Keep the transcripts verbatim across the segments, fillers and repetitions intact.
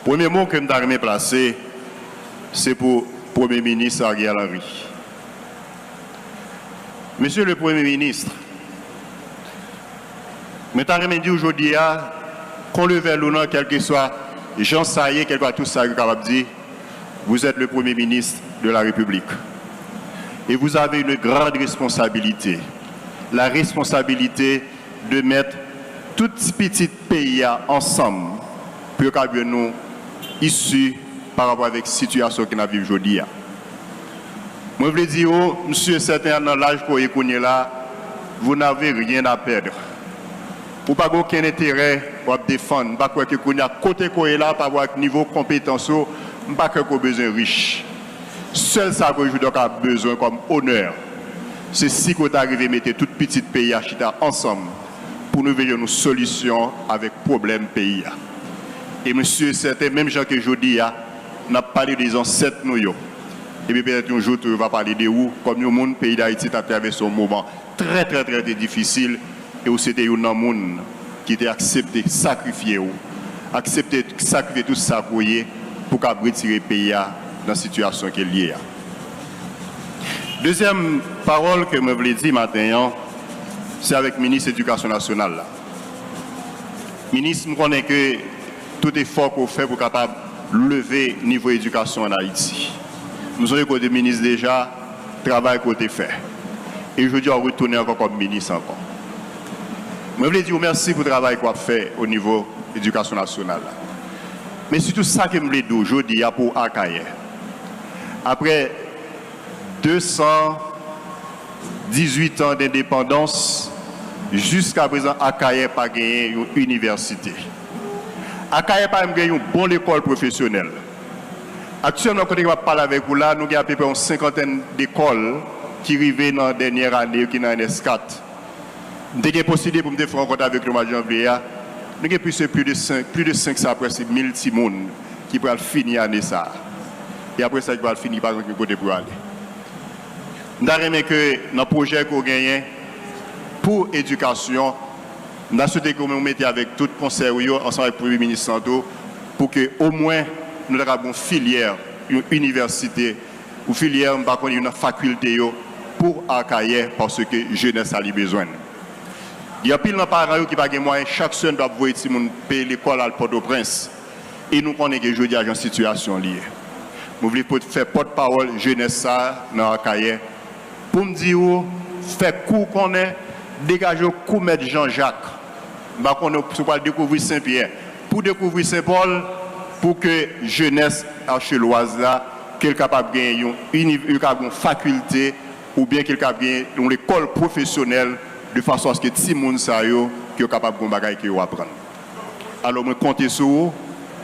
Premye mo ke m ta renmen plase, se pou Premye Minis Ariel Henry. Mesye le Premye Minis, mwen ta renmen di w jodi a, qu'on le veuille ou non, kèlkeswa jan sa ye, kèlkeswa tout sa yo kapab di, vous êtes le Premier ministre de la République. Et vous avez une grande responsabilité. La responsabilité de mettre tout pitit peyi a ansanm pou yo ka jwenn yon isi pa rapò avèk sitiyasyon ke n ap viv jodi a. Mwen vle di w, m si e sèten, nan laj ke w ye kounye la, vous n'avez rien à perdre. Ou pa gen okenn enterè w ap defann. M pa kwè ke kounye a, kote ke w ye la, pa rapò ak nivo konpetans ou, m pa kwè ke w bezwen rich. Sèl sa ke jodi a w ka bezwen kòm onè, se si ke w ta rive mete tout pitit peyi a chita ansanm pou nou rive jwenn yon solisyon avèk pwoblèm peyi a. E m si e sèten, menm jan ke jodi a, n ap pale de zansèt nou yo, epi petèt yon jou tou yo va pale de ou, kòm yon moun, peyi Dayiti t ap travèse yon moman trè, trè, trè, trè difisil, e ou se te youn nan moun ki te aksepte sakrifye w, aksepte sakrifye tout sa ke w ye pou w kab retire peyi a nan sitiyasyon ke l ye a. Dezyèm pawòl ke mwen vle di maten an, se avèk minis edikasyon nasyonal la. Minis, m konnen ke tout efò ke w fè pou w kapab leve nivo edikasyon ann Ayiti. M sonje ke w te minis deja, travay ke w te fè. E jodi a, w retounen ankò kòm minis ankò. Mwen vle di w mèsi pou travay ke w ap fè o nivo edikasyon nasyonal la. Men sitou sa ke m vle di w jodi a pou Akayè. Apre de san dizuit an dendepandans, jiska prezan Akayè pa genyen yon inivèsite. Akayè pa menm gen yon bon lekòl pwofesyonèl. Aktyèlman, kote ke m ap pale avèk ou la, nou gen apeprè yon senkantèn lekòl ki rive nan dènyè ane yo, ki nan N S kat. M te gen posiblite pou m te fè rankont avèk yo mwa janvye a. Nou gen plis ke plis de senk, plis de senk, sa prèske mil timoun ki pral fini ane sa a. E apre sa, ki pral fini, ki pa gen kote pou yo ale. M ta renmen ke nan pwojè ke w genyen pou edikasyon, m ta swete ke w mete avèk tout konsèy ou yo, ansanm avèk Premye Minis lan tou, pou ke omwen nou ta ka gen yon filyè, yon inivèsite, yon filyè, m pa konnen, youn nan fakilte yo pou Akayè, paske jenès la li bezwen l. Gen anpil nan paran yo ki pa gen mwayen, chak semèn dwe ap voye timoun peye lekòl al Pòtoprens. E nou konnen ke jodi a jan sitiyasyon li ye. Mwen vle pot-, fè pòtpawòl jenès sa a nan Akayè pou m di w, fè kou konnen, degaje w kou mèt Jan Jak. M pa konnen si w pral dekouvri Senpyè, pou dekouvri Senpòl, pou ke jenès achelwaz la, ke l kapab gen yon iniv-, yo kapab gen yon fakilte, oubyen ke l kapab gen yon lekòl pwofesyonèl, de fason aske timoun sa yo, ke yo kapab gen yon bagay ke yo aprann. Alò, mwen konte sou ou,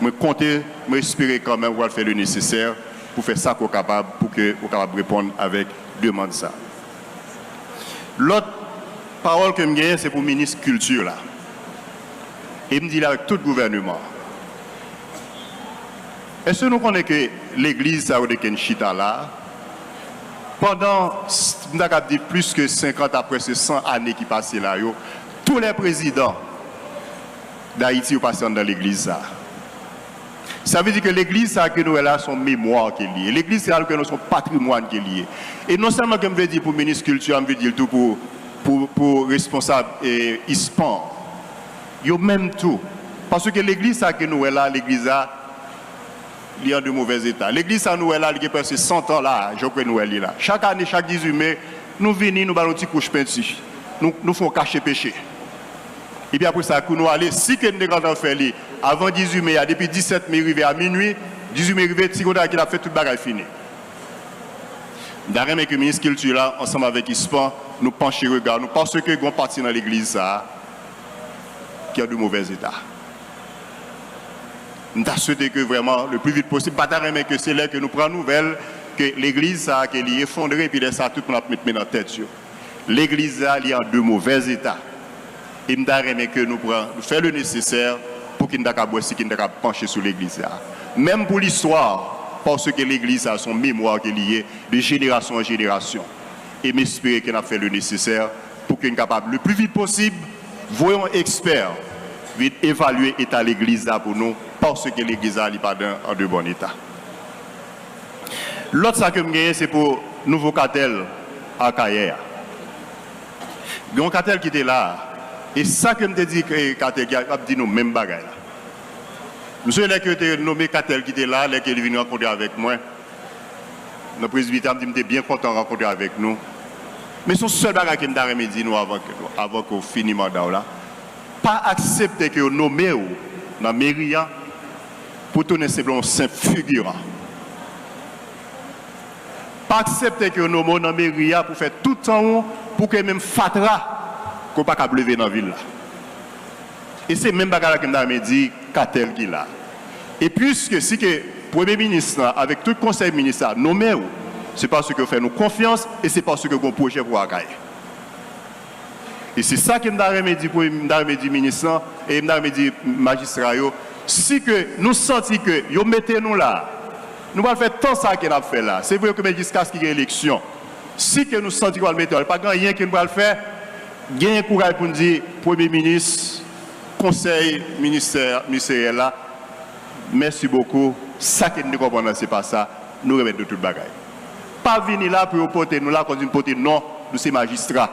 mwen konte, mwen espere kanmenm ou pral fè le nesesè pou fè sa ke w kapab, pou ke ou kapab reponn avèk demann sa. Lòt pawòl ke m genyen, se pou minis kilti la. E m di l avèk tout gouvèneman an. Èske nou konnen ke legliz sa yo te konn chita la a, pandan, s-, m ta kab di plis ke senkant a prèske san ane ki pase la yo, tou lè prezidan Dayiti yo pase anndan legliz sa a. Sa vle di ke legliz sa a ke nou wè la, se yon memwa ke li ye. Legliz sa a ke nou, se yon patrimwàn ke li ye. E non sèlman ke m vle di pou minis kilti a, m vle di l tou pou, pou, pou responsab, e, ispan. Yo menm tou. Paske legliz sa a ke nou wè la, legliz la, li an de movèz eta. Legliz sa a nou wè la, li gen prèske san tan la, jan ke nou wè li la. Chak ane, chak dizuit me, nou vini, nou ba l yon ti kouch penti. Nou, nou fè yon kache peche. Epi apre sa, kou nou ale, si ke n te gentan fè li avan dizuit me a, depi disèt me rive a minui, dizuit me rive, ti kontan ki t ap fè tout bagay fini. M ta renmen ke minis kilti la, ansanm avèk ispan, nou panche rega nou, paske gen yon pati nan legliz sa a ki an de movèz eta. M ta swete ke vrèman, le pli vit posib, m pa ta renmen ke se lè ke nou pran nouvèl ke legliz sa a, ke li efondre, epi lè sa a, tout moun ap met men nan tèt yo. Legliz la, li an de movèz eta. E m ta renmen ke nou pran, nou fè le nesesè pou ke n ta kab wè si ke n ta kab panche sou legliz la. Menm pou listwa, paske legliz sa, se yon memwa ke li ye, de jenerasyon an jenerasyon. E m espere ke n ap fè le nesesè pou ke n kapab, le pli vit posib, voye yon ekspè vin evalye eta legliz la pou nou, paske legliz la li pa dan an de bon eta. Lòt sa ke m genyen se pou nouvo katèl Akayè a. Gen yon katèl ki te la a, e sa ke m te di ke katèl ki ap di nou menm bagay la. M sonje lè ke yo te nome katèl ki te la a, lè ke li vin rankontre avèk mwen nan prezbitè a, m di m te byen kontan rankontre avèk nou. Men se yon sèl bagay ke m ta renmen di nou avan ke, avan ke w fini manda w la. Pa aksepte ke yo nome w nan meri a pou tounen senpleman yon senp figiran. Pa aksepte ke yo nome w nan meri a pou fè tout tan ou pou ke menm fatra ke w pa kab leve nan vil la. E se menm bagay la ke m ta renmen di katèl ki la. E piske si ke premye minis lan avèk tout konsèy minis la nome w, se paske yo fè nou konfyans e se paske yo gen yon pwojè pou Akayè. E se sa ke m ta renmen di, pou m ta renmen di minis lan e m ta renmen di majistra yo, si ke nou santi ke yo mete nou la, nou pral fè tan sa ke n ap fè la. Se vre ke men jiskaske gen eleksyon. Si ke nou santi ke yo pral mete nou, pa gen anyen ke nou pral fè, genyen kouraj pou n di premye minis, konsèy ministè, ministeryèl la, mèsi bokou, sa ke n te konprann nan se pa sa, nou remèt nou tout bagay. Pa vini la pou yo pote nou la, kòmsi nou pote non, nou se majistra.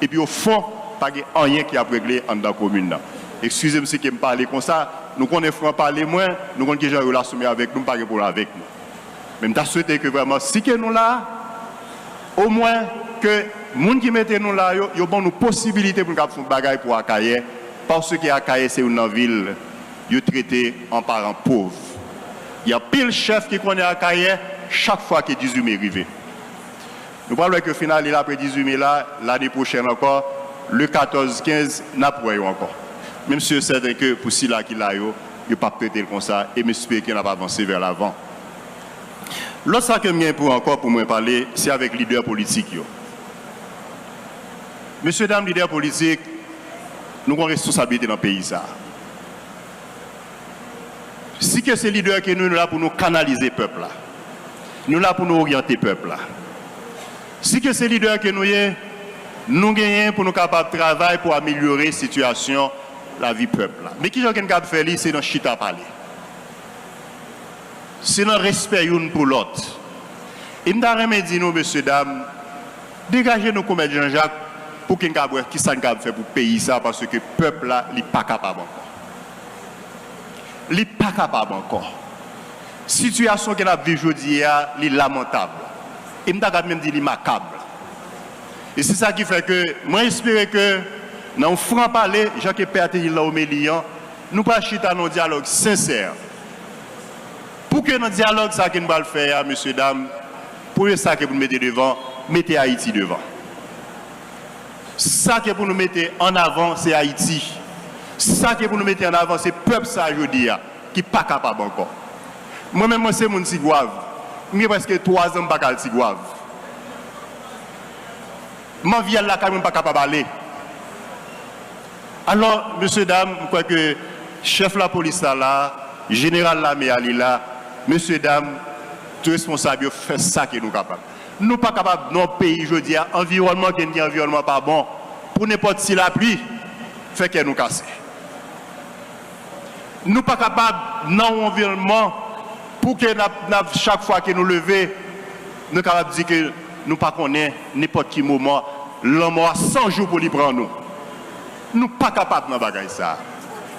Epi ofon, pa gen anyen ki ap regle anndan komin nan. Eskize m si ke m pale konsa, nou konnen fran pale mwen, nou konn kijan relasyon m avèk nou, m pa gen pwoblèm avèk nou. Men m ta swete ke vrèman, si ke nou la, omwen ke moun ki mete nou la yo, yo ban nou posibilite pou n kab fè yon bagay pou Akayè, paske Akayè se youn nan vil yo trete an paran pòv. Gen anpil chèf ki konnen Akayè chak fwa ke dizuit me rive. Nou pral wè ke finalil apre dizuit me la, lane pwochèn ankò, le katòz kenz, n ap wè yo ankò. Men m si e sèten ke pou sila ki la yo, yo p ap trete l konsa, e m espere ke n ap avanse vè lavan. Lòt sa ke m gen pou ankò pou mwen pale, se avèk lidè politik yo. Mesye dam lidè politik, nou gen yon responsablite nan peyi sa a. Si ke se lidè ke nou, nou la pou nou kanalize pèp la. Nou la pou nou oryante pèp la. Si ke se lidè ke nou ye, nou genyen pou nou kapab travay pou amelyore sitiyasyon lavi pèp la. Men kijan ke n kab fè li? Se nan chita pale. Se nan respè youn pou lòt. E m ta renmen di nou, mesye dam, degaje nou kou mèt Janjak pou ke n kab wè kisa n kab fè pou peyi sa, paske pèp la, li pa kapab ankò. Li pa kapab ankò. Sitiyasyon ke n ap viv jodi a, li lamantab. E m ta kab menm di li makab. E se sa ki fè ke mwen espere ke nan yon fran pale, jan ke pè a te di l nan omeli an, nou pral chita nan yon dyalòg sensè. Pou ke nan dyalòg sa ke nou pral fè a, mesye dam, premye sa ke pou nou mete devan, mete Ayiti devan. Sa ke pou nou mete an avan, se Ayiti. Sa ke pou nou mete an avan, se pèp sa a jodi a, ki pa kapab ankò. Mwen menm, mwen se moun Tigwav. M gen prèske twa zan m pa ka al Tigwav. M anvi al lakay mwen, m pa kapab ale. Alò, mesye dam, m kwè ke chèf lapolis la la, jeneral lame a li la, mesye dam, tout responsab yo fè sa ke nou kapab. Nou pa kapab nan yon peyi jodi a, anviwònman ke n gen, anviwònman pa bon, pou nenpòt ti lapli, fè kè nou kase. Nou pa kapab nan yon anviwònman pou ke n ap, n ap, chak fwa ke nou leve, nou kapab di ke nou pa konnen nenpòt ki moman lanmò a san jou pou li pran nou. Nou pa kapab nan bagay sa a.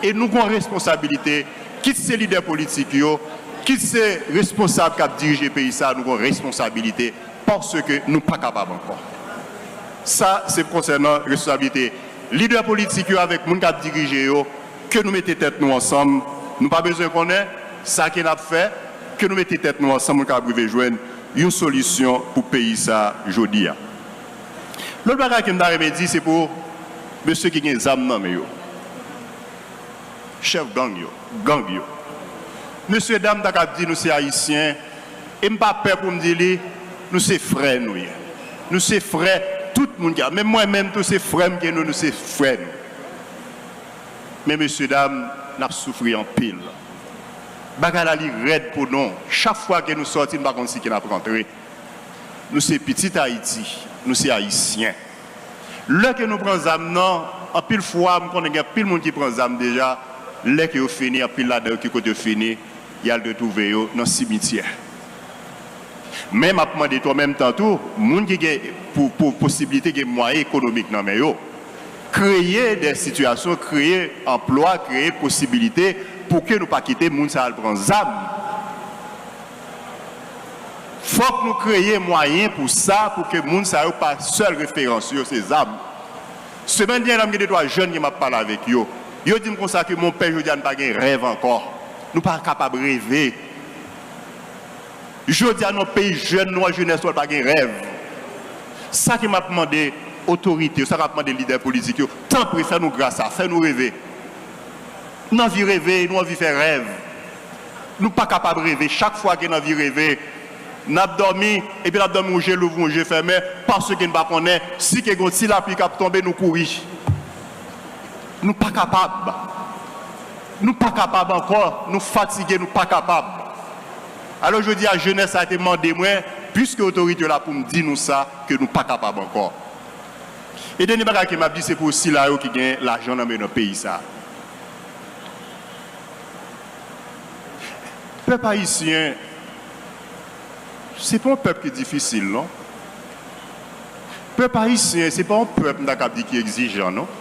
E nou gen yon responsabilite, kit se lidè politik yo, kit se responsab k ap dirije peyi sa a, nou gen yon responsabilite paske nou pa kapab ankò. Sa, se konsènan responsabilite lidè politik yo avèk moun k ap dirije yo, ke nou mete tèt nou ansanm. Nou pa bezwen konnen sa ke n ap fè, ke nou mete tèt nou ansanm, nou kapab rive jwenn yon solisyon pou peyi sa a jodi a. Lòt bagay ke m ta renmen di, se pou mesye ki gen zam nan men yo. Chèf gang yo, gang yo. Mesye dam, m ta kab di nou se Ayisyen, e m pa pè pou m di li, nou se frè nou ye. Nou se frè tout moun ki la. Menm mwen menm tou, se frè m ke nou, nou se frè nou. Men mesye dam, n ap soufri anpil. Bagay la li rèd pou nou. Chak fwa ke nou sòti, nou pa konn si ke n ap rantre. Nou se pitit Ayiti, nou se Ayisyen. Lè ke nou pran zam nan, anpil fwa, m konnen gen anpil moun ki pran zam deja, Lè ke yo fini, anpil ladan yo ki kote yo fini, y al retwouve yo nan simityè. Men m ap mande tou, an menm tan tou, moun ki gen pou, pou posiblite gen mwayen ekonomik nan men yo, kreye de sitiyasyon, kreye anplwa, kreye posibilite pou ke nou pa kite moun sa al pran zam. Fòk nou kreye mwayen pou sa, pou ke moun sa yo pa sèl referans yo se zam. Semèn dènyè la, m gen de twa jèn ke m ap pale avèk yo. Yo di m konsa ke mon pè, jodi a nou pa gen rèv ankò. Nou pa kapab reve. Jodi a, nan peyi jèn nou an, jenès nou an pa gen rèv. Sa ke m ap mande otorite yo, sa k ap mande lidè politik yo, tanpri fè nou gras sa, fè nou reve. Nou anvi reve, nou anvi fè rèv. Nou pa kapab reve. Chak fwa ke n anvi reve, n ap dòmi, epi n ap dòmi yon je louvri, yon je fèmen, paske n pa konnen si ke gen yon ti lapli k ap tonbe, nou kouri. Nou pa kapab. Nou pa kapab ankò. Nou fatige, nou pa kapab. Alò, jodi a, jenès sa te mande mwen, piske otorite yo la pou m di nou sa, ke nou pa kapab ankò. E dènye bagay ke m ap di, se pou sila yo ki gen lajan nan men nan peyi sa. Pèp ayisyen, se pa yon pèp ki difisil, non. Pèp ayisyen, se pa yon pèp, m ta kab di, ki egzijan, non.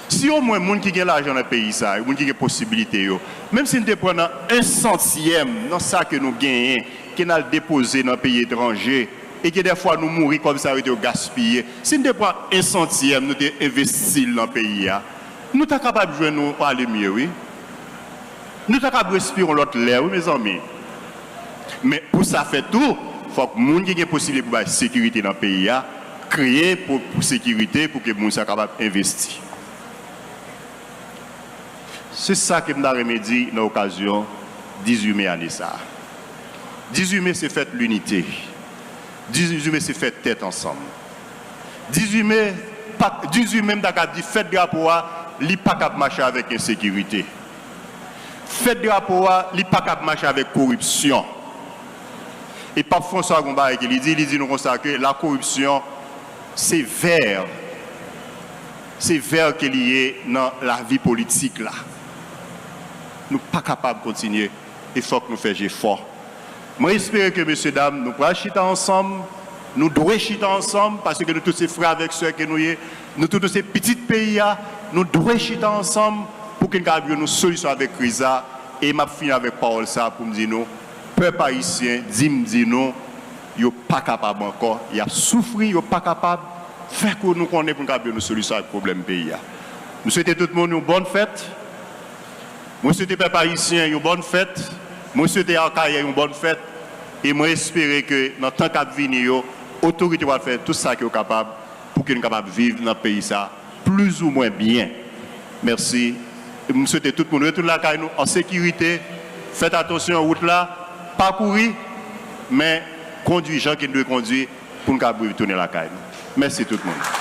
Si omwen moun ki gen lajan nan peyi sa, moun ki gen posiblite yo, menm si n te pran nan en santyèm nan sa ke nou genyen, ke n al depoze nan peyi etranje, e ke dèfwa nou mouri kòb sa yo te gaspiye, si n te pran en santyèm, nou te envesti l nan peyi a, nou ta kapab jwenn yon ale mye, wi. Nou ta kab respire yon lòt lè, wi, mezanmi. Men pou sa fèt tou, fòk moun ki gen posiblite pou bay sekirite nan peyi a, kreye pou, pou sekirite, pou ke moun sa kapab envesti. Se sa ke m ta renmen di nan okazyon dizuit me ane sa a. Dizuit me se fèt linite. Dizuit me se fèt tèt ansanm. Dizuit me, pa, dizuit me, m ta ka di fèt drapo a, li pa kab mache avèk ensekirite. Fèt drapo a, li pa kab mache avèk koripsyon. E Pap Franswa gon bagay ke li di, li di nou konsa ke lakoripsyon se vè, se vè ke li ye nan lavi politik la. Nou pa kapab kontinye, e fòk nou fè jefò. Mwen espere ke, mesye dam, nou pral chita ansanm, nou dwe chita ansanm, paske nou tout se frè avèk sè ke nou ye, nou tout nou se pitit peyi a, nou dwe chita ansanm pou ke n kapab jwenn yon solisyon avèk kriz la, e m ap fini avèk pawòl sa pou m di nou, pèp ayisyen, di m di nou, yo pa kapab ankò, y ap soufri, yo pa kapab, fè kou nou konnen pou n kapab jwenn yon solisyon ak pwoblèm peyi a. M swete tout moun yon bòn fèt. Mwen swete pèp ayisyen yon bòn fèt. Mwen swete Akayè yon bòn fèt. E mwen espere ke nan tan k ap vini yo, otorite yo pral fè tout sa ke yo kapab pou ke nou kapab viv nan peyi sa plizoumwen byen. Mèsi. E m swete tout moun retounen lakay nou an sekirite. Fèt atansyon wout la. Pa kouri, men kondwi jan ke n dwe kondwi pou n kapab retounen lakay nou. Mèsi tout moun.